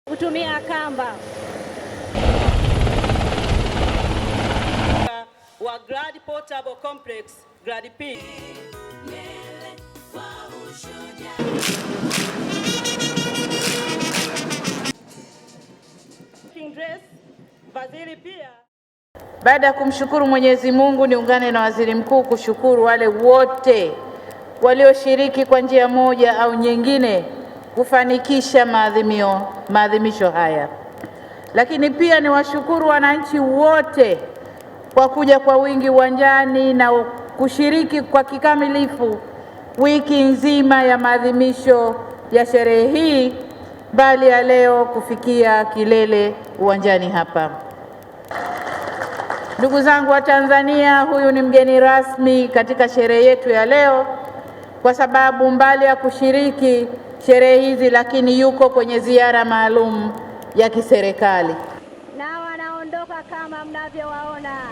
Kutumia kamba Wa Glad Portable Complex Glad P. Dress, Waziri pia. Baada ya kumshukuru Mwenyezi Mungu, niungane na Waziri Mkuu kushukuru wale wote walioshiriki kwa njia moja au nyingine kufanikisha maadhimisho haya. Lakini pia niwashukuru wananchi wote kwa kuja kwa wingi uwanjani na kushiriki kwa kikamilifu wiki nzima ya maadhimisho ya sherehe hii, mbali ya leo kufikia kilele uwanjani hapa. Ndugu zangu wa Tanzania, huyu ni mgeni rasmi katika sherehe yetu ya leo, kwa sababu mbali ya kushiriki sherehe hizi, lakini yuko kwenye ziara maalum ya kiserikali. Na wanaondoka kama mnavyowaona.